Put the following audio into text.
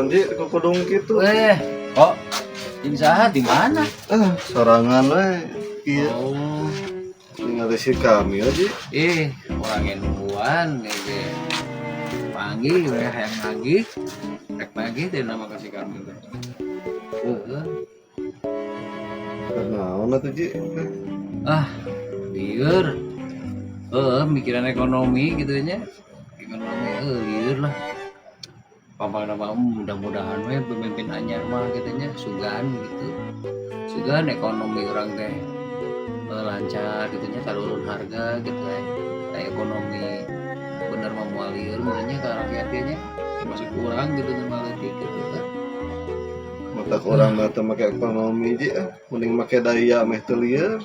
Naon, Ji, kukudung kitu? Eh, kok jeung saha, di mana? Ah, sorangan we. Iya, Oh, ningali si Kamil, Ji. Eh, urang yang nungguan ge. Panggil we hayang nagih. Rek nagih teh nama kasih kami teh. Heeh. Naon atuh, Ji? Ah, lieur. Heeh, mikiran ekonomi gitu nya. Ekonomi lieur lah. Pamana mah mudah-mudahan we pemimpin anyar mah gitu nya, sugan gitu. Sugan ekonomi urang teh lancar gitu nya, turun harga gitu ya. Kayak ekonomi bener mah moal lieur meureun ka rakyat nya, termasuk urang gitu nya leutik gitu kan. Matak urang mah teu make ekonomi, Ji. Ah. Mending make daya meh teu lieur.